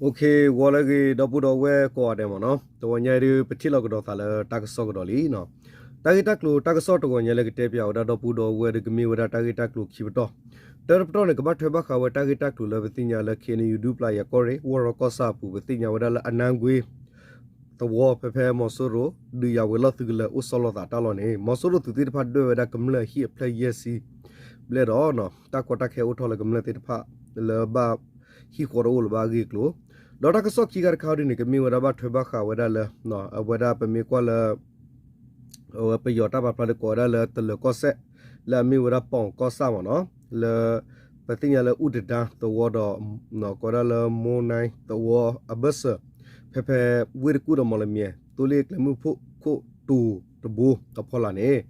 ဂီၤလၢအဂ့ၤ ဒီပုၢ်ဒီဝဲၢ်ကိးဂၤဒဲးမ့ၢ်နီၤ, တဂီၤညါအံၤဒုး ပထံၣ်လိာ်ကဒီးသးလၢတၢ်ကစီၣ်ကဒီးလံနီၤ. တၢ်ဂ့ၢ်တၢ်ကျိၤတၢ်ကစီၣ်တဂီၤညါလၢကတဲပၠးဝဲဒၣ်ဒီပုၢ်ဒီဝဲၢ်ဒီး ကမ့ၢ်ဝဲဒၣ်တၢ်ဂ့ၢ်တၢ်ကျိၤခံပတီၢ်. တၢတပတီၢ်န့ၣ် ကဘၣ်ထွဲဘၣ်ဃးဝဲတၢ်ဂ့ၢ်တၢ်ကျိၤလၢပသ့ၣ်ညါလၢ ခ့ၣ်အဲၣ်ယူၣ် ဒူပျၢ်ယၤကီၢ်ရ့ၣ် ဝီၢ်ရီကီၢ်ဆၣ်အပူၤ ပသ့ၣ်ညါဝဲဒၣ်လၢအနါကွ့ သဝီ ဖဲဖဲမီၤစိရိၤ ဒုးယၤဝဲၤလီၢ်သုးကလၢၤအိၣ်ဆီလီၤသးတၢ်လီၢ်န့ၣ် မီၤစိရိၤသုးသ့ၣ်တဖၣ်ဒွဲၣ်ဝဲဒၣ်ကမျၢၢ်ဟံၣ်အဖျၢၣ်ယဲၢ်ဆံဘျဲၣ်ဒီး တၢ်ကီတၢ်ခဲအိၣ်ထီၣ်လၢကမျၢၢ်သ့ၣ်တဖၣ် လၢဘၣ်ဟံၣ်ဃီတအိၣ်လၢၤဘၣ်အဂ့ၢ်အကျိၤ, ဒီးတၢ်ကစီၣ်ခံခါတခါဒ်န့ၣ် ကမ့ၢ်ဝဲဒၣ်ဘၣ်ထွဲဘၣ်ဃးဝဲဒၣ်လၢ အဝဲဒၣ်ပမ့ၢ်ကွၢ်လၢ အဝဲပယီၤတၢ်ပာ်ဖျါဒီးကိးဝဲဒၣ်လၢတလၢၤကီၢ်စဲၣ် လၢအမ့ၢ်ဝဲဒၣ်ပီၣ်ကီၢ်ဆၣ်မ့ၢ်နီၤ, လၢ ပသ့ၣ်ညါလၢအူတဒါသဝီဒီး ကိးဝဲဒၣ်လၢမိၢ်နၢ်သဝီအဘၢၣ်စၢၤ ဖဲဖဲဝ့ၢ်တကူၣ်ဒီးမီၣ်လမၠဲၣ် သိလ့ၣ်ကျဲမုၢ်ခိၣ်တိၤတဘိအဖီလာ်န့ၣ်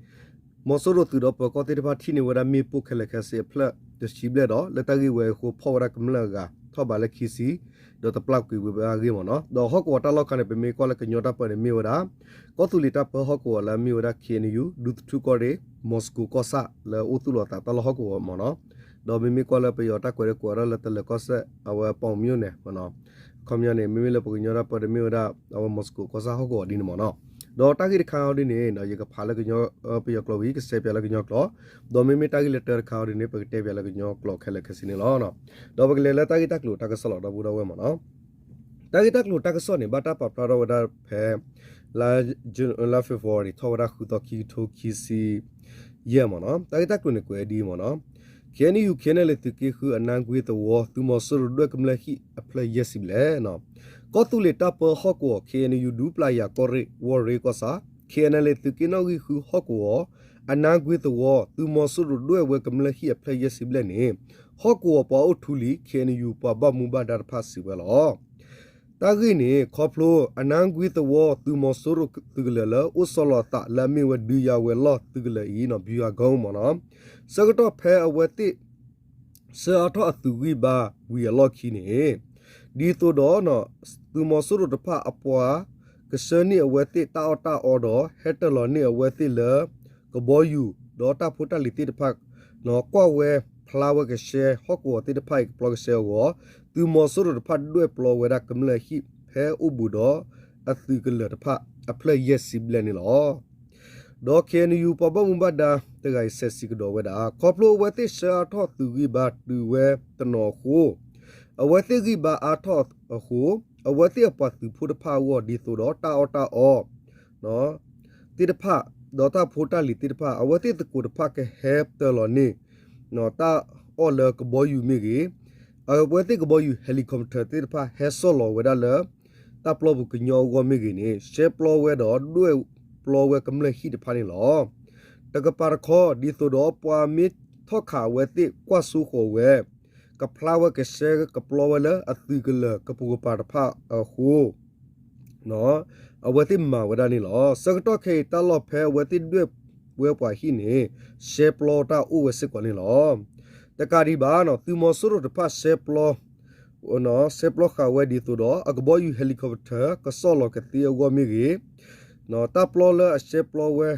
မီၤစိရိၤသုးဒီးပၢၤကီၢ်သ့ၣ်တဖၣ်ထံၣ်န့ၢ်ဝဲဒၣ်မ့ၣ်ပိၢ်ခဲလၢာ်ခဲဆ့အဖျၢၣ်တဆံဘျဲၣ်ဒီး လၢတၢ်ဂ့ၢ်ဝဲအဃိ ဖီၣ်ဝဲဒၣ်ကမျၢၢ်အဂၤထီၣ်ဘးလၢခံဆံ ဒီးတပျၢ်ကွံာ်ဝဲဘၣ်အဂ့ၢ်မ့ၢ်နီၤ. ဒီးဟီၣ်ကဝီၤတၢ်လီၢ်ခါန့ၣ် ပမ့ၢ်ကွၢ်လၢကညီတၢ်ပၢန့ၣ်မ့ၢ်ဝဲဒၣ် ကီၢ်သူလ့ၤတၢ်ပၢဟီၣ်ကဝီၤလၢအမ့ၢ်ဝဲဒၣ် ခ့ၣ်အဲၣ်ယူၣ် ဒူသထူကီၢ်ရ့ၣ် မီၤစကိၤကီၢ်ဆၣ် လၢအိၣ်သူၣ်လီၤသးတၢ်လီၢ်ဟီၣ်ကဝီၤမ့ၢ်နီၤ. ဒီးမ့မ့ၢ်ကွၢ်လၢပယီၤတၢ်ကွဲးဒီးကွဲးဝဲဒၣ်လၢတလၢၤကီၢ်စဲၣ် အဝဲပီၣ်မၠိၣ်န့ၣ် အခီပညီန့ၣ် မ့မ့ၢ်လၢပကညီတၢ်ပၢဒီးမ့ၢ်ဝဲဒၣ် အဝဲမီၤစကိၤကီၢ်ဆၣ်ဟီၣ်ကဝီၤဒ်န့ၣ်မ့ၢ်နီၤ. ဒီးတၢ်ဂ့ၢ်တခါအံၤဒ်န့ၣ် ယကဖးလၢကညီ ပယီၤကျိာ်ဝံၤ ကစဲးပၠးလၢကညီကျိာ်, ဒီးမ့မ့ၢ်တၢ်ဂ့ၢ်လၢတၢတခါအံၤဒ်န့ၣ် ပကတဲပၠးလၢကညီကျိာ်ခဲလၢာ်ခဲဆ့န့ၣ်လီၤ. ဒီးပကလဲၤလၢတၢ်ဂ့ၢ်တၢ်ကျိၤတၢ်ကစီၣ်လီၤဒီပုၢ်ဒီဝဲၢ်မ့ၢ်နီၤ. တၢ်ဂ့ၢ်တၢ်ကျိၤတၢ်ကစီၣ်န့ၣ် ဘၣ်တၢ်ပာ်ဖျါထီၣ်ဝဲဒၣ်ဖဲ လါ လါ February ထီၣ်ဝဲဒၣ်ဃုသီခံကထိခံဆံယဲၢ်မ့ၢ်နီၤ. တၢ်ဂ့ၢ်တၢ်ကျိၤန့ၣ်ကွဲးဒ်အံၤမ့ၢ်နီၤ. ခ့ၣ်အဲၣ်ယူၣ် ခ့ၣ်အဲၣ်ယူၣ် သုးက့ဃုအနါကွ့သဝီ သုးမီၤစိရိၤဒွဲၣ်ကမျၢၢ်ဟံၣ်အဖျၢၣ်ယဲၢ်ဆံဘျဲၣ် ကီၢ်သူလ့ၤတၢ်ပၢဟီၣ်ကဝီၤ ခ့ၣ်အဲၣ်ယူၣ် ဒူပျၢ်ယၤကီၢ်ရ့ၣ် ဝီၢ်ရ့ကီၢ်ဆၣ် ခ့ၣ်အဲၣ်ယူၣ် သုးက့နီၣ်ဂံၢ်ဃုဟီၣ်ကဝီၤ အနါကွ့သဝီ သုးမီၤစိရိၤဒွဲၣ်ဝဲကမျၢၢ်ဟံၣ်အဖျၢၣ်ယဲၢ်ဆံဘျဲၣ်န့ၣ် ဟီၣ်ကဝီၤပှၤအိၣ်ထူလံၤ ခ့ၣ်အဲၣ်ယူၣ် ပှၤဘၣ်မူဘၣ်ဒါတဖၣ်စံးဝဲလီၤ. တၢ်ဂ့ၢ်န့ၣ် ခီဖျိအနါကွ့သဝီ သုးမီၤစိရိၤသုးကလၢၤလၢအိၣ်ဆီလီၤအသးလၢအမ့ၢ်ဝဲဒုးယၤဝဲၤလီၢ်သုးကလၢၤအံၤ ဗျူဟာကုန်း မ့ၢ်နီၤ, ဆၢကတီၢ်ဖဲအဝဲသ့ၣ် ဆှၢအါထီၣ်အသုးဂံၢ်ဘါဝံၤအလီၢ်ခံန့ၣ် ဒ်သိးဒီး သုးမီၤစိရိၤတဖၣ်အပှၤ ကဆှၢန့ၢ်အဝဲသ့ၣ်တၢ်အီၣ်တၢ်အီဒီး ဟဲတၢၢ်လီၤန့ၢ်အဝဲသ့ၣ်လၢ ကဘီယူၤ ဒီးတၢ်ဖိတၢ်လံၤသ့ၣ်တဖၣ် ကွၢ်ဝဲဖျါဝဲကဆှဲဟီၣ်ကဝီၤသ့ၣ်တဖၣ်အံၤကပျီကဆှဲအဂီၢ် သုးမီၤစိရိၤတဖၣ်ဒွဲၣ်ပျီဝဲဒၣ်ကမျၢၢ်ဟံၣ်ဖဲအိၣ်ဘူးဒီးအသုးကလၢၤတဖၣ်အဖျၢၣ်ယဲၢ်ဆံဘျဲၣ်န့ၣ်လီၤ. ဒီး ခ့ၣ်အဲၣ်ယူၣ် ပှၤဘၣ်မူဘၣ်ဒါတဂၤအံၤစဲးစံးကဒီးဝဲဒၣ် ခီဖျိအဝဲသ့ၣ်ဆှၢအါထီၣ်သုးဂံၢ်ဘါတုၤဝဲတနီၤအဃိ အဝဲသ့ၣ်ဂံၢ်ဘါအါထီၣ်အဃိ အဝဲသ့ၣ်အပှၤသုးဖိတဖၣ်အဂီၢ် ဒ်သိးဒီးတၢ်အီၣ်တၢ်အီ သ့ၣ်တဖၣ် ဒီးတၢ်ဖိတၢ်လံၤသ့ၣ်တဖၣ် အဝဲသ့ၣ်သကိးတဖၣ်ကဟဲတၢၢ်လီၤန့ၢ် တၢ်အီၣ်လၢကဘီယူၤမ့ၢ်ဂ့ၤ, အဝဲသ့ၣ်ကဘီယူၤ helicopter သ့ၣ်တဖၣ်ဟဲဆီၣ်လီၤဝဲဒၣ်လၢ တၢ်ပျီပူၤကညီအဂီၢ်မ့ၢ်ဂ့ၤန့ၣ် ဆှဲပျီဝဲဒီးဒွဲၣ်ပျီဝဲကမျၢၢ်ဟံၣ်တဖၣ်န့ၣ်လီၤ. တကပၤတခီ ဒ်သိးဒီးပှၤမ့ၢ်ထီၣ်ခးအဝဲသ့ၣ်ကွၢ်စိဃီၤဝဲ ကဖျါဝဲကဆှဲကပျီဝဲလၢအသုးကလၢၤကပိာ်ကပၤတဖၣ်အဃိ အဝဲသ့ၣ်မၤဝဲဒၣ်န့ၣ်လီၤ. ဆၢကတီၢ်ခဲအံၤတၢ်လီၢ်ဖဲအဝဲသ့ၣ်ဒွဲၣ်ဝဲပှၤဟံၣ်န့ၣ် ဆှဲပျီတၢ်အိၣ်ဝဲစ့ၢ်ကီးန့ၣ်လီၤ. တကးဒံးဘၣ် သုးမီၤစိရိၤတဖၣ်ဆှဲပျီ ဆှဲပျီဃာ်ဝဲဒ်သိးဒီး အကဘီယူၤ helicopter ကဆီၣ်လီၤကသ့အဂီၢ်မ့ၢ်ဂ့ၤ, တၢ်ပျီလၢအဆှဲပျီဝဲ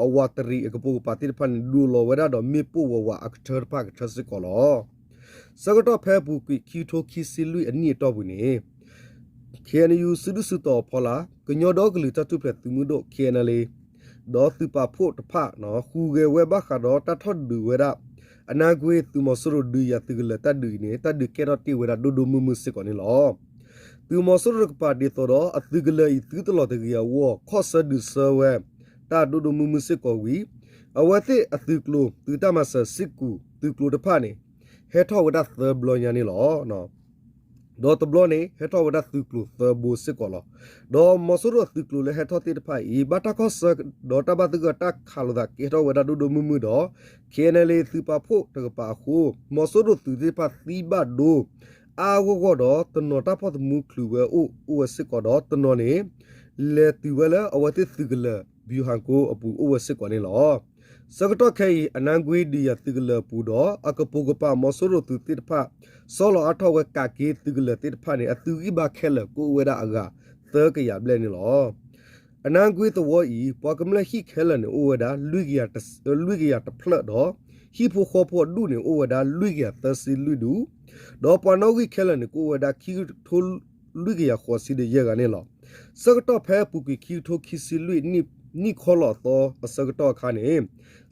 အဝးတရံးအကပိာ်ကပၤသ့ၣ်တဖၣ်န့ၣ် ဒိးလီၤဝဲဒၣ်ဒီးမ့ၣ်ပိၢ်ဝးဝးအကထၢတဖၣ်ကထၢစ့ၢ်ကီးလီၤ. ဆၢကတီၢ်ဖဲအပူၤကွံာ်ခံကထိခံဆံလွံၢ်အနံၣ်အတီၢ်ပူၤန့ၣ် ခ့ၣ်အဲၣ်ယူၣ် စုဒုၣ်စုတီၤအဖီလာ် ကညီဒီကလုာ်တၢ်ထူၣ်ဖျဲးသုးမုၢ်ဒိၣ် ခ့ၣ်အဲၣ်ယူၣ် ဒီးသုးပာ်ဖှိၣ်တဖၣ် ဟူးဂဲၤဝဲဘၣ်ဃးဒီးတၢ်ထီၣ်ဒုးဝဲဒၣ် အနါကွ့သုးမီၤစိရိၤဒုးယၤသုးကလၢၤတၢ်ဒုးအံၤန့ၣ် တၢ်ဒုးကဲထီၣ်တ့ၢ်ဝဲဒၣ်ဒိၣ်ဒိၣ်မုၢ်မုၢ်စ့ၢ်ကီးန့ၣ်လီၤ. သုးမီၤစိရိၤတကပၤဒ်သိးဒီး အသုးကလၢၤအံၤသုတလီၤတဂ့ၤအဂီၢ် ခီၣ်ဆၢဒုးဆၢဝဲ တၢ်ဒိၣ်ဒိၣ်မုၢ်မုၢ်စ့ၢ်ကီးဝံၤ အဝဲသ့ၣ်အသုးကျိၤ သုးတၢ်မၤစၢၤစ့ၢ်ကီး သုးကျိၤတဖၣ်န့ၣ် ဟဲထီၣ်ဝဲဒၣ်သၢဘျီညါန့ၣ်လီၤ. ဒီးတဘျီန့ၣ် ဟဲထီၣ်ဝဲဒၣ်သုးကျိၤသၢဘိစ့ၢ်ကီးလီၤ. ဒီးမီၤစိရိၤအသုးကျိၤလၢဟဲထီၣ်သ့ၣ်တဖၣ်အံၤ ဘၣ်တၢ်ခီၣ်ဆၢဒီးတၢ်ဘၣ်သဂၢၢ်တၢ်ခးလိာ်သးကဲထီၣ်ဝဲဒၣ်ဒိၣ်ဒိၣ်မုၢ်မုၢ်ဒီး ခ့ၣ်အဲၣ်ယူၣ် သုးပာ်ဖှိၣ်တကပၤအဃိ မီၤစိရိၤသုးသ့ၣ်တဖၣ်သံဘၣ်ဒိ အါအါဂီၢ်ဂီၢ်ဒီး တနီၤတၢ်ဖီၣ်သမူချုးဝဲအိၣ်အိၣ်ဝဲစ့ၢ်ကီးဒီး တနီၤန့ၣ် လဲၤတုၤဝဲလၢအဝဲသ့ၣ်သုးကလၢၤ ဗျူဟာကုန်း အပူၤအိၣ်ဝဲစ့ၢ်ကီးန့ၣ်လီၤ. ဆၢကတီၢ်ခဲအံၤ အနါကွ့ဒုးယၤသုးကလၢၤအပူၤဒီး အကပိာ်ကပၤမီၤစိရိၤသုးသ့ၣ်တဖၣ် ဆီလီၤအါထီၣ်ဝဲကးက့သုးကလၢၤသ့ၣ်တဖၣ်န့ၣ် အသုးဂံၢ်ဘါခဲလၢာ်ကအိၣ်ဝဲဒၣ်အဂၤသၢကယၤဘျဲၣ်န့ၣ်လီၤ. အနါကွ့သဝီအံၤ ပှၤကမျၢၢ်ဟံၣ်ခဲလၢာ်န့ၣ်အိၣ်ဝဲဒၣ် လွံၢ်ကယၤတဖျၢၣ်ဒီး ဟံၣ်ဖိဃီဖိအဒူၣ်န့ၣ်အိၣ်ဝဲဒၣ် လွံၢ်ကယၤသၢဆံလွံၢ်ဒူၣ်, ဒီးပှၤနီၣ်ဂံၢ်ခဲလၢာ်န့ၣ် ကအိၣ်ဝဲဒၣ် ခံကထိ လွံၢ်ကယၤဃိးဆံဒီးယဲၢ်ဂၤန့ၣ်လီၤ. ဆၢကတီၢ်ဖဲအပူၤကွံာ်ခံကထိခံဆံလွံၢ်နံၣ်ခီလီၤအသီအဆၢကတီၢ်အခါန့ၣ်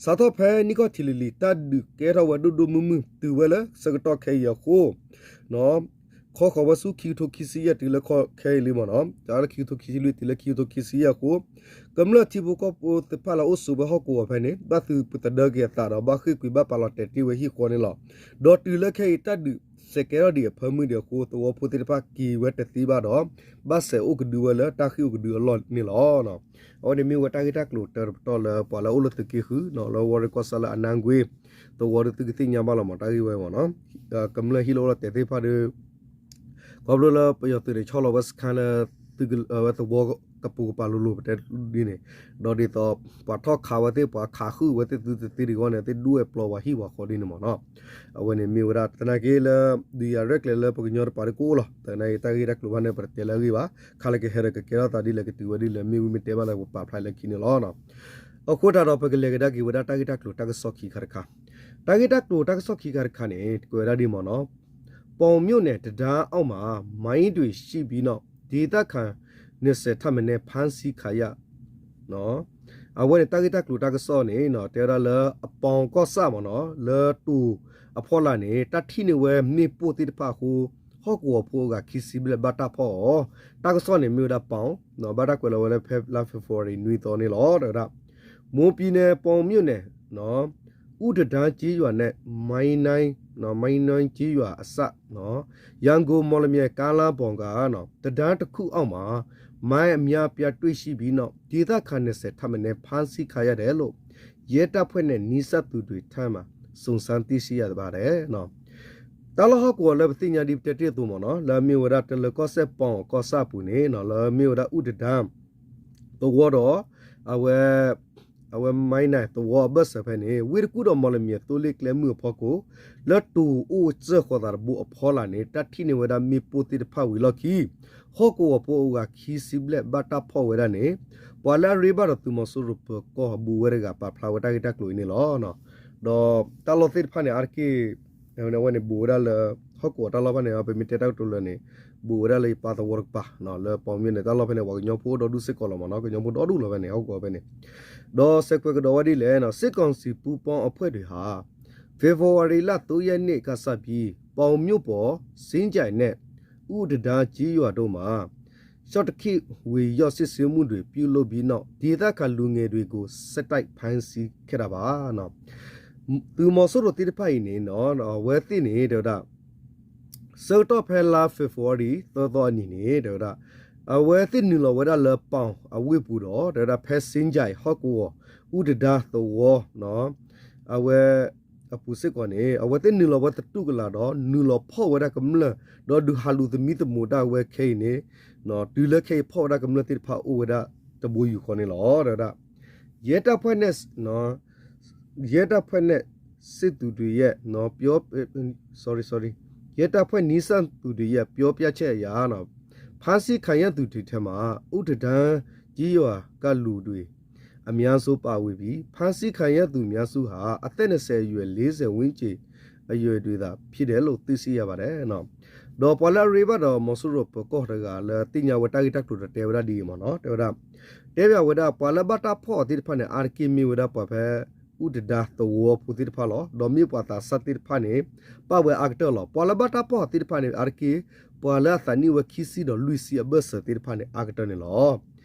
စးထီၣ်ဖဲနံၣ်ခီၣ်ထံးလံၤလံၤ တၢ်ဒုးကဲထီၣ်ဝဲဒိၣ်ဒိၣ်မုၢ်မုၢ် တုၤဝဲလၢဆၢကတီၢ်ခဲအံၤအဃိ ခီဃီၤဝဲဆူခံကထိခံဆံယဲၢ်တုၤလၢခီခဲအံၤလံမ့ၢ်နီၤ, တၢ်လၢခံကထိခံဆံလွံၢ်တုၤလၢခံကထိခံဆံယဲၢ်အဃိ ကမျၢၢ်ထံဖိကီၢ်ဖိသ့ၣ်တဖၣ်လၢအအိၣ်ဆိးဝဲဟီၣ်ကဝီၤဖဲန့ၣ် ဘၣ်သုးပသဒၢက့ၤအသးဒီး ဘၣ်ဃ့ၢ်ကွံာ်ဘၣ်ပာ်လီၤတဲာ်တ့ၢ်ဝဲဟံၣ်ဃီန့ၣ်လီၤ. ဒီးတုၤလၢခဲအံၤတၢ်ဒုးစဲးကဲထီၣ်ဒံးအဖၢမုၢ်ဒံးအဃိ သဝီဖိသ့ၣ်တဖၣ်က့ၤဝဲတသ့ဘၣ်ဒီး ဘၣ်စဲးအိၣ်ကဒုဝဲလၢတၢ်ဃ့ၢ်အိၣ်ကဒုအလီၢ်န့ၣ်လီၤ. အဝဲန့ၣ်မ့ၢ်ဝဲတၢ်ဂ့ၢ်တၢ်ကျိၤတၢတပတီၢ်လၢပှၤလၢအအိၣ်လၢသုးက့ဃုာ် လၢဝီၤရ့ၣ်ကီၢ်ဆၣ်လၢအနါကွ့ သဝီဒီးသုကသ့ၣ်ညါဘၣ်လီၤမး တၢ်ဂ့ၢ်ဝဲမ့ၢ်နီၤ, ကမျၢၢ်ဟံၣ်လၢအိၣ်လီၤတဲာ်သ့ၣ်တဖၣ်ဒီး ခီဖျိလၢပယီၤသုးန့ၣ် ဆီလီၤဝဲစခါလၢ ဝဲသဝီကပိာ်ကပၤလိၤလိၤပတဲဒ်န့ၣ်, ဒီးဒ်သိး ပှၤထီၣ်ခးဝဲသ့ၣ် ပှၤခးဃုာ်ဝဲသ့ၣ်သုတသ့တဂီၢ်န့ၣ် သ့ၣ်ဒူဝဲပျီပှၤဟံၣ်ပှၤဃီဒ်န့ၣ်မ့ၢ်နီၤ, အဝဲန့ၣ်မ့ၢ်ဝဲဒၣ်သနာ်က့လၢ ဒုးယၤရဲၣ်ကျဲၤလၢပကညီတပၤဒ်ကအိၣ်လီၤ, သနာ်က့တၢ်ဂ့ၢ်တၢ်ကျိၤဘၣ်န့ၣ် ပတတဲလၢအဂ့ၢ်ဘၣ်, ခါလၢကဟဲဒီးကကဲထီၣ်သးဒ်လဲၣ်ကတုၤဝဲဒ်လဲၣ် မ့ၢ်ဝံမ့ၢ်တဲဘၣ်လၢပပာ်ဖျါလၢခံန့ၣ်လီၤ. အဃိသတးဒီးပကလဲၤကဒါက့ၤဝဲဒၣ်တၢ်ဂ့ၢ်တၢ်ကျိၤတၢ်ကစီၣ်ခံခါတခါ, တၢ်ဂ့ၢ်တၢ်ကျိၤတၢ်ကစီၣ်ခံခါတခါန့ၣ် ကွဲးဝဲဒၣ်ဒ်မ့ၢ်နီၤ, ပေါင်မြို့နယ် တံတားအောက်မှာ မိုင်းတွေရှိပြီး ဒေသခံ နှစ်ဆယ်ထက်မနည်း ဖမ်းဆီးခံရ အဝဲန့ၣ်တၢ်ဂ့ၢ်တၢ်ကျိၤတၢ်ကစီၣ်န့ၣ် တဲဝဲဒၣ်လၢအပီကီၢ်ဆၣ်မ့ၢ်နီၤ လၢတိၤအဖီလာ်န့ၣ် တၢ်ထံၣ်န့ၢ်ဝဲမ့ၣ်ပိၢ်သ့ၣ်တဖၣ်အဃိ ဟီၣ်ကဝီၤဖိအဂၤခံဆံဘျဲၣ်ဘၣ်တၢ်ဖီၣ်အီၤ, တၢ်ကစီၣ်န့ၣ်မ့ၢ်ဝဲဒၣ်ပီ, ဘၣ်တၢ်ကွဲးလီၤဝဲလၢဖဲလါ February နွံသီန့ၣ်လီၤ တဲဝဲဒၣ် မွန်ပြည်နယ် ပေါင်မြို့နယ် ဦးတံတားကျေးရွာနဲ့ မိုင်းနွင်းကျေးရွာအစပ် ရန်ကုန်-မော်လမြိုင် ကားလမ်းပေါ်က တံတားတစ်ခုအောက်မှာ မိုင်းအများအပြားတွေ့ရှိပြီး ဒေသခံ နှစ်ဆယ် ထက်မနည်း ဖမ်းဆီးခံရတယ်လို့ ရဲတပ်ဖွဲ့နဲ့ နီးစပ်သူတွေထံမှ စုံစမ်းသိရှိရပါတယ်. တၢ်လီၢ်ဟီၣ်ကဝီၤလၢပသ့ၣ်ညါဒ်ပတဲတ့ၢ်အသိးမ့ၢ်နီၤ လၢအမ့ၢ်ဝဲဒၣ်တလၢၤကီၢ်စဲၣ် ပီကီၢ်ဆၣ်အပူၤန့ၣ် လၢအမ့ၢ်ဝဲဒၣ် ဦးတံတား သဝီဒီး အဝဲ အဝဲမိုင်းနွင်းသဝီအဘၢၣ်စၢၤဖဲန့ၣ် ဝ့ၢ်တကူၣ်ဒီး မော်လမြိုင်သိလ့ၣ်ကျဲမုၢ်အဖီခိၣ် လၢတိၤအိၣ်စၢဃီၤသးတဘိအဖီလာ်န့ၣ် တၢ်ထံၣ်န့ၢ်ဝဲဒၣ်မ့ၣ်ပိၢ်သ့ၣ်တဖၣ်ဝံၤအလီၢ်ခံ ဟီၣ်ကဝီၤဖိအဂၤခံဆံဘျဲၣ်ဘၣ်တၢ်ဖီၣ်ဝဲဒၣ်န့ၣ် ပှၤလၢအရ့ဘၣ်ဒီးသုးမီၤစိရိၤပၢၤကီၢ်အဘူးဝဲတဂၤ ပာ်ဖျါဝဲတၢ်ဂ့ၢ်တၢ်ကျိၤအံၤန့ၣ်လီၤ. ဒီးတၢ်လီၢ်သ့ၣ်တဖၣ်န့ၣ် အါတက့ၢ် အဝဲန့ၣ်ဘူးဝဲဒၣ်လၢ ဟီၣ်ကဝီၤတၢ်လီၢ်ဖဲန့ၣ် ပမ့ၢ်တဲတၢ်ကတိၤလၢာ်န့ၣ် ဘူးဝဲဒၣ်လၢယပၢ်သဝီတကပၤ လၢပီမ့ၢ်န့ၣ် တၢ်လီၢ်ဖဲန့ၣ် ပှၤကညီဖိအိၣ်ဒီဒူၣ်စ့ၢ်ကီးလီၤမ့ၢ်နီၤ ကညီဖိဒီဒူၣ်လီၤဖဲန့ၣ် ဟီၣ်ကဝီၤဖဲန့ၣ် ဒီးစဲးကွဲးကဒီးဝဲဒ်လဲၣ် စစ်ကောင်စီပူးပေါင်းအဖွဲ့တွေဟာ ဖေဖော်ဝါရီလ သုံးရက်နေ့ကစပြီး ပေါင်မြို့ပေါ် စင်ကြိုင်နဲ့ ဦးတံတားကျေးရွာတို့မှာ ရှော့တခ့ဝင်ရောက်စစ်ဆေးမှုတွေပြုလုပ်ပြီးနောက် ဒေသခံလူငယ်တွေကို ဆက်တိုက်ဖမ်းဆီးခဲ့တာပါ သုးမီၤစိရိၤသ့ၣ်တဖၣ်အံၤန့ၣ် အဝဲသ့ၣ်န့ၣ် တဲဝဲဒၣ် ဆၢကတီၢ်ဖဲလါ February သၢသီအနံၤန့ၣ် တဲဝဲဒၣ် အဝဲသ့ၣ်နုာ်လီၤဝဲဒၣ်လၢပီအဝ့ၢ်ပူၤဒီး တဲဝဲဒၣ်ဖဲ စင်ကြိုင် ဟီၣ်ကဝီၤ ဦးတံတားသဝီ အဝဲ အပူၤစ့ၢ်ကီးန့ၣ် အဝဲသ့ၣ်နုာ်လီၤဝဲသတူၢ်ကလာ်ဒီး နုာ်လီၤဖီၣ်ဝဲဒၣ်ကမျၢၢ် ဒီးဒုးဟးလူၤသမံသမိးဒၣ်ဝဲခဲအံၤန့ၣ် တုၤလၢခဲအံၤဖီၣ်ဝဲဒၣ်ကမျၢၢ်သ့ၣ်တဖၣ်အိၣ်ဝဲဒၣ်တဘိယူၢ်ဃီန့ၣ်လီၤ တဲဝဲဒၣ် ရဲတပ်ဖွဲ့နဲ့ ရဲတပ်ဖွဲ့နဲ့စစ်သူတွေရဲ့ပြော sorry sorry ရဲတပ်ဖွဲ့နီးစပ်သူတွေရဲ့ပြောပြချက်အရ ဖမ်းဆီးခံရသူတွေထဲမှာ ဦးတံတားကျေးရွာကလူတွေ အများစုပါဝင်ပြီး ဖမ်းဆီးခံရသူအများစုဟာ အသက် နှစ်ဆယ်အရွယ် လေးဆယ်ဝန်းကျင်အရွယ်တွေသာဖြစ်တယ်လို့ သိရှိရပါတယ် ဒီးပှၤလၢအရ့ဘၣ်ဒီးမီၤစိရိၤပၢၤကီၢ်တဂၤလၢသ့ၣ်ညါဝဲတၢ်ဂ့ၢ်တၢ်ကျိၤဒီးတဲဝဲဒၣ်ဒ်အံၤမ့ၢ်နီၤ တဲဝဲဒၣ် တဲဘၣ်ဝဲဒၣ် ပှၤလၢဘၣ်တၢ်ဖီၣ်အီၤသ့ၣ်တဖၣ်န့ၣ် အါတက့ၢ်မ့ၢ်ဝဲဒၣ်ပှၤဖဲ ဦးတံတားသဝီဖိသ့ၣ်တဖၣ်လီၤ. ဒီးမ့ၢ်ပှၤသးစၢ်သ့ၣ်တဖၣ်န့ၣ် ပာ်ဝဲအါကတၢၢ်လီၤ. ပှၤလၢဘၣ်တၢ်ဖီၣ်အီၤသ့ၣ်တဖၣ်န့ၣ် အါတက့ၢ် ပှၤလၢအသးနံၣ်ဝဲခံဆံဒီးလွံၢ်ဆံအဘၢၣ်စၢၤသ့ၣ်တဖၣ်န့ၣ် အါကတၢၢ်န့ၣ်လီၤ.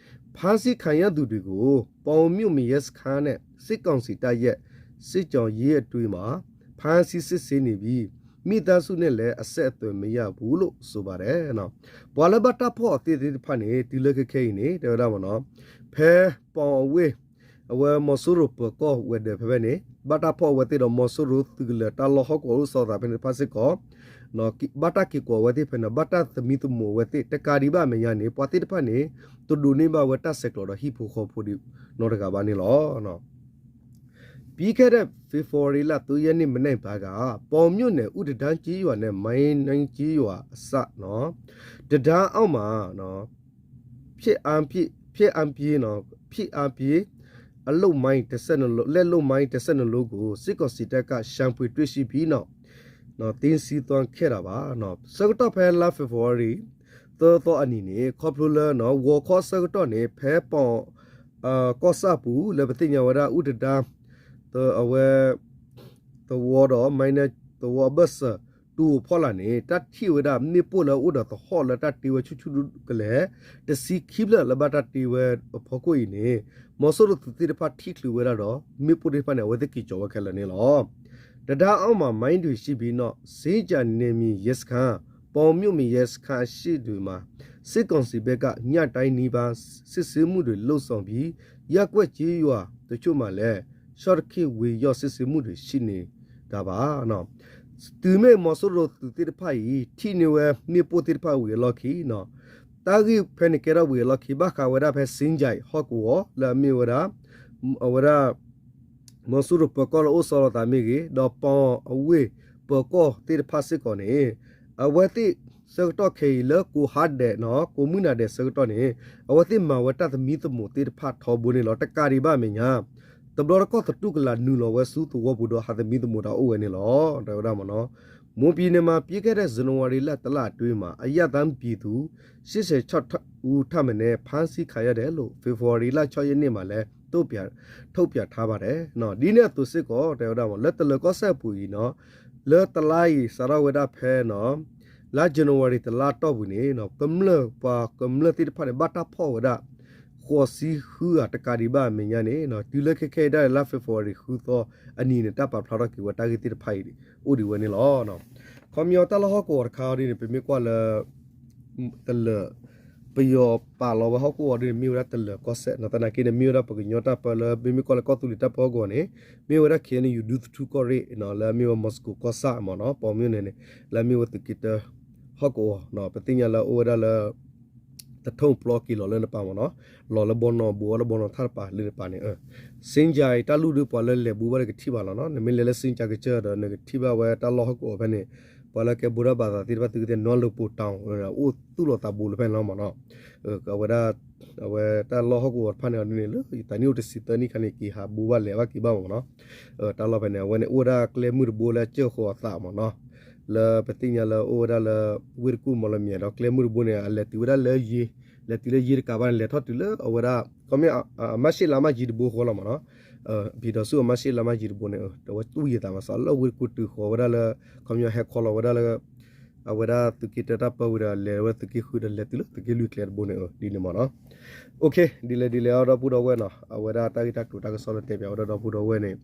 ဖမ်းဆီးခံရသူတွေကို ပေါင်မြို့မရဲစခန်းနဲ့ စစ်ကောင်စီတပ်ရဲ့ စစ်ကြောင်းရေးအတွင်းမှာ ဖမ်းဆီးစစ်ဆေးနေပြီး မိသားစုနဲ့လည်း အဆက်အသွယ်မရဘူးလို့ ဆိုပါတယ် ပှၤလၢဘၣ်တၢ်ဖီၣ်အီၤသ့ၣ်တဖၣ်န့ၣ် တုၤလၢခဲခဲအံၤန့ၣ် တဲဝဲဒၣ်မ့ၢ်နီၤ ဖဲပီအဝ့ၢ် အဝဲမီၤစိရိၤပၢၤကီၢ်ဝဲၤဒၢးဖဲဖဲန့ၣ် ဘၣ်တၢ်ဖီၣ်အဝဲသ့ၣ်ဒီးမီၤစိရိၤသုးကလၢၤတၢ်လီၢ်ဟီၣ်ကဝီၤအိၣ်ဆီသးဖဲန့ၣ်တဖၣ်စ့ၢ်ကီး ဘၣ်တၢ်က့ၤကိးဝဲသ့ၣ်ဖဲန့ၣ် ဘၣ်တၢ်သမံသမိးဝဲသ့ၣ် တကးဒံးဘၣ်အမဲာ်ညါန့ၣ် ပှၤသ့ၣ်တဖၣ်န့ၣ် တဒိးန့ၢ်ဘၣ်ဝဲတၢ်ဆဲးကျိးဒီးဟံၣ်ဖိဃီဖိဒံးနီတဂၤဘၣ်န့ၣ်လီၤ. ပြီးခဲ့တဲ့ ဖေဖော်ဝါရီလ သုံးရက်နေ့ မနက်ပိုင်းက ပေါင်မြို့နယ် ဦးတံတားကျေးရွာနဲ့ မိုင်းနွင်းကျေးရွာအစပ်နော် တံတားအောက်မှာနော် ဖြစ်အားဖြင့် ဖြစ်အားဖြင့်နော် ဖြစ်အားဖြင့် အလုပ်မိုင်းတစ်ဆယ့်နှစ်လုံး လက်လုပ်မိုင်းတစ်ဆယ့်နှစ်လုံးကို စစ်ကောင်စီတပ်က ရှာဖွေတွေ့ရှိပြီးနောက်နော် သိမ်းဆည်းသွားခဲ့တာပါနော် ဆၢကတီၢ်ဖဲလါ February သၢသီအနံၤန့ၣ် ခီဖျိလၢ ဂီၤခီအဆၢကတီၢ်န့ၣ် ဖဲပီၤ ကီၢ်ဆၣ်ပူၤ လၢပသ့ၣ်ညါဝဲဒၣ် အူတဒါ အဝဲ သဝီဒီး မံနၢ သဝီအဘၢၣ်စၢၤ တူၢ်အိၣ်ဖီလာ်န့ၣ် တၢ်ထံၣ်ဝဲဒၣ်မ့ၣ်ပိၢ်လၢအအိၣ်ဒီးသဟီၣ်လၢတၢ်တ့ဝဲဆူၣ်ဆူၣ်ဒူဒူကလဲာ် တဆံခံဖျၢၣ်လၢဘၣ်တၢ်တ့ဝဲအဖီခိၣ်အံၤန့ၣ် မီၤစိရိၤသုးသ့ၣ်တဖၣ်ထံၣ်ချုးဝဲဒၣ်ဒီး မ့ၣ်ပိၢ်သ့ၣ်တဖၣ်န့ၣ် အဝဲသ့ၣ်က့ၤကၠီၤဝဲခဲလၢာ်န့ၣ်လီၤ. တဒါအီၣ်မး မိုင်းတွ့ရှိပြီနော် စင်္ကြန်နယ်မြေရဲစခန်း ပေါင်မြို့နယ်ရဲစခန်းအရှေ့တွေမှာ စစ်ကောင်စီဘက်က ညတိုင်းနီးပါး စစ်ဆေးမှုတွေလုပ်ဆောင်ပြီး ရပ်ကွက်ကျေးရွာတချို့မှာလည်း ရှော့တခင်ဝင်ရောက်စစ်ဆေးမှုတွေရှိနေတာပါ တုၤမ့ၢ်မီၤစိရိၤသုးသ့ၣ်တဖၣ်အံၤ ထံၣ်န့ၢ်ဝဲမ့ၣ်ပိၢ်သ့ၣ်တဖၣ်ဝံၤအလီၢ်ခံ တၢ်ဂ့ၢ်ဖဲန့ၣ်ကဲထီၣ်ဝံၤအလီၢ်ခံ ဘၣ်ဃးဝဲဒၣ်ဖဲ စင်္ကြန် ဟီၣ်ကဝီၤ လၢအမ့ၢ်ဝဲဒၣ် အဝဲဒၣ် မီၤစိရိၤပၢၤကီၢ်လၢအိၣ်ဆီလီၤသးမ့ၢ်ဂ့ၤ ဒီးပီၤအဝ့ၢ်ပၢၤကီၢ်သ့ၣ်တဖၣ်စ့ၢ်ကီးန့ၣ် အဝဲသ့ၣ်ဆၢကတီၢ်ခဲအံၤလၢကိးဟါဒဲးနီၤ ကိးမုၢ်နၤဒဲးဆၢကတီၢ်န့ၣ် အဝဲသ့ၣ်မၤဝဲတၢ်သမံသမိးသ့ၣ်တဖၣ်ထီဘိန့ၣ်လီၤ. တကးဒံးဘၣ်အမဲာ်ညါ တဘျီတခီၣ်သတူၢ်ကလာ်နုာ်လီၤဝဲဆူသဝီပူၤဒီး ဟးသမံသမိးတၢ်အိၣ်ဝဲန့ၣ်လီၤ တဲဝဲဒၣ်မ့ၢ်နီၤ. မွန်ပြည်နယ်မှာ ပြီးခဲ့တဲ့ ဇန်နဝါရီလ တစ်လအတွင်းမှာ အရပ်သားပြည်သူ ရှစ်ဆယ်ခြောက်ဦးထက်မနည်း ဖမ်းဆီးခံရတယ်လို့ ဖေဖော်ဝါရီလ ခြောက်ရက်နေ့မှာလည်း ထုတ်ပြန် ထုတ်ပြန်ထားပါတယ် ဒ်န့ၣ်အသိးစ့ၢ်ကီး တဲဝဲဒၣ်မ့ၢ် လၢတလၢၤကီၢ်စဲၣ်အပူၤအံၤနီၤ လၢတလါအံၤ စးထီၣ်ဝဲဒၣ်ဖဲနီၤ လါ January တလါတီၢ်ပူၤန့ၣ် ကမျၢၢ်ပှၤကမျၢၢ်သ့ၣ်တဖၣ်န့ၣ် ဘၣ်တၢ်ဖီၣ်ဝဲဒၣ် ဃိးဆံဃုဂၤ တကးဒံးဘၣ်အမဲာ်ညါန့ၣ် တုၤလၢခဲခဲအံၤဒၣ်လၢ February ဃုသီအနံၤန့ၣ် တၢ်ပာ်ဖျါထီၣ်က့ၤဝဲတၢ်ဂ့ၢ်သ့ၣ်တဖၣ်အံၤ အိၣ်ဒံးဝဲန့ၣ်လီၤ. ခီပညီတၢ်လီၢ်ဟီၣ်ကဝီၤတခါအံၤဒ်န့ၣ် ပမ့ၢ်ကွၢ်လၢ တလၢၤ ပယီၤပာ်လီၤဝဲဟီၣ်ကဝီၤဒ်န့ၣ် မ့ၢ်ဝဲဒၣ်တလၢၤကီၢ်စဲၣ်နီၤ သနာ်က့န့ၣ် မ့ၢ်ဝဲဒၣ်ပှၤကညီတၢ်ပၢလၢ မ့မ့ၢ်ကွၢ်လၢကီၢ်သူလ့ၤတၢ်ပၢဟီၣ်ကဝီၤန့ၣ် မ့ၢ်ဝဲဒၣ် KNU ဒူသထူကီၢ်ရ့ၣ်နီၤ လၢအမ့ၢ်ဝဲ Moscow ကီၢ်ဆၣ်မ့ၢ်နီၤ ပီၤမၠိၣ်န့ၣ်န့ၣ် လၢအမ့ၢ်ဝဲသုးက့တၢ ဟီၣ်ကဝီၤနီၤ ပသ့ၣ်ညါလၢအိၣ်ဝဲဒၣ်လၢ တထိၣ်ပျီက့ၤလီၤလၢနပၤမ့ၢ်နီၤ လီၤလၢဘီနီၢ်ဘူးအီၤလၢဘီနီၢ်ထၣ်တပၤလၢနပၤန့ၣ် စင်္ကြန် တၢ်လူၢ်ဒုးပှၤလၢလဲၤဘူးဘၣ်ဒီးကထံၣ်ဘၣ်လီၤနီၤ နမ့ၢ်လဲၤလၢ စင်္ကြန် ကစၢၢ်ဒီး နကထံၣ်ဘၣ်ဝဲတၢ်လီၢ်ဟီၣ်ကဝီၤဖဲန့ၣ် ပှၤလၢကဲဘူးဒၣ်ဘၣ်သးသ့ၣ်တဖၣ်သုကသ့ၣ်နီၢ်လိာ်ပိာ်တီၤ အိၣ်သူၣ်လီၤသးဘူးလၢဖဲန့ၣ်လီၤမ့ၢ်နီၤ အဝဲဒၣ် အဝဲတၢ်လီၢ်ဟီၣ်ကဝီၤတဖၣ်န့ၣ်ဒ်န့ၣ်လၢ ယသးနံၣ်အိၣ်တဆံသၢနံၣ်ခါန့ၣ် က့ၤဟးဘူးဘၣ်လဲၤဘၣ်က့ၤဘၣ်မ့ၢ်နီၤ တၢ်လီၢ်ဖဲန့ၣ် အဝဲန့ၣ်အိၣ်ဝဲဒၣ်ကျဲမုၢ်တဘိလၢအစၢၢ်ဃီၤအသးမ့ၢ်နီၤ လၢပသ့ၣ်ညါလၢအိၣ်ဝဲဒၣ်လၢ ဝ့ၢ်တကူၣ်မီလမၠဲၣ်ဒီး ကျဲမုၢ်တဘိန့ၣ် အလဲၤတုၤဝဲဒၣ်လၢယ့ လဲၤတုၤလၢယ့တကးဘၣ်န့ၣ် လဲၤထီၣ်တုၤလၢအဝဲဒၣ် ခီမ့ၢ် အမၢၣ်ၡ့ၣ်လါမၢ်ယံၤတဘိဃီလီၤမ့ၢ်နီၤ ပံၤဒီးဆူအမၢၣ်ၡ့ၣ်လါမၢ်ယံၤတဘိန့ၣ် အဝဲတူၢ်ယံၤသးမးစးလၢဝ့ၢ်တကူၣ်တုၤဃီၤဝဲဒၣ်လၢ ခီမ့ၢ်ဟဲခီလီၤဝဲဒၣ်လၢ အဝဲဒၣ်သုးက့တၢတၢ်ပၢဝံၤဒီး လဲၤဝဲသုးက့ဃုာ်ဒီးလဲၤတုၤလၢသုးက့လွံၢ်ကျဲတဘိန့ၣ် ဒ်န့ၣ်မ့ၢ်နီၤ ဒ်လဲၣ်ဒ်လဲၣ်အီၤဒီပုၢ်ဒီဝဲၢ်နီၤ အဝဲဒၣ်တၢ်ဂ့ၢ်တၢ်ကျိၤတၢ်ကစီၣ်လၢတဲပၠးဝဲဒၣ်ဒီပုၢ်ဒီဝဲၢ်န့ၣ်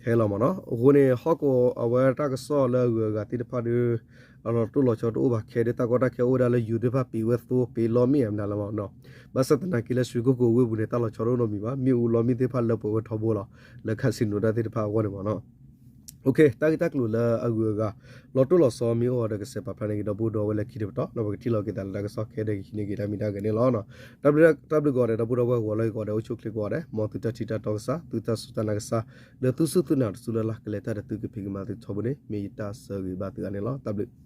ထဲလီၤမ့ၢ်နီၤ အဃိန့ၣ် ဟီၣ်ကဝီၤအဝဲတၢ်ကစီၣ်လၢအဂုၤအဂၤသ့ၣ်တဖၣ်ဒီး အလီၤတိၢ်လီၤဆီတအိၣ်ဘၣ်ခဲဒ်တၢ်ကီတၢ်ခဲအိၣ်ဝဲဒၣ်လၢ ယူၤသ့ၣ်တဖၣ်ပံးဝဲသိပံးလီမ့ၣ်အမနုၤလၢမ့ၢ်နီၤ ဘၣ်ဆၣ်သနာ်က့လၢ ရွှေကုက္ကိုဝ့ၢ်ပူၤန့ၣ် တၢ်လီၤဆီတအိၣ်နီတမံၤဘၣ် မ့ၣ်အူလီမ့ၣ်သ့ၣ်တဖၣ်လၢပှဲၤဝဲထီဘိလီၤ လၢ casino တၢ်သ့ၣ်တဖၣ်အဂီၢ်န့ၣ်မ့ၢ်နီၤ တၢ်ဂ့ၢ်တၢ်ကျိၤလၢအဂုၤအဂၤ လီၤတိၢ်လီၤဆီမ့ၢ်အိၣ်ဒီးကစဲးပာ်ဖျါန့ၢ်က့ၤဒီပုၢ်ဒီဝဲၢ်လၢခံတပတီၢ် ဒီးပကထံၣ်လိာ်က့ၤသးလၢတၢ်ကစီၣ်ခဲဒၣ်ကဟံးန့ၢ်က့ၤတၢ်မံၤတၢ်ဂဲၤန့ၣ်လီၤ. တၢ်ဘျုး တၢ်ဘျုးကိးဂၤဒဲး ဒီပုၢ်ဒီဝဲၢ်ဂီၤလၢဂ့ၤကိးဂၤဒဲး အိၣ်ဆူၣ်ချ့ကိးဂၤဒဲး မ်သုတၢ်ထံၣ်တၢ်တီကစၢ် သုတၢ်စူၢ်တၢ်နာ်ကစၢ် လၢသုစူၢ်သုနာ်တစူၢ်လၢ်လၢ် ကလဲၤတၢ်ဒီးသုကဖံးကမၤသုထီဘိန့ၣ် မ့ၢ်ယတၢ်ဆၢဂ့ၤဘၣ်သုဂၤန့ၣ်လီၤ. တၢ်ဘျုး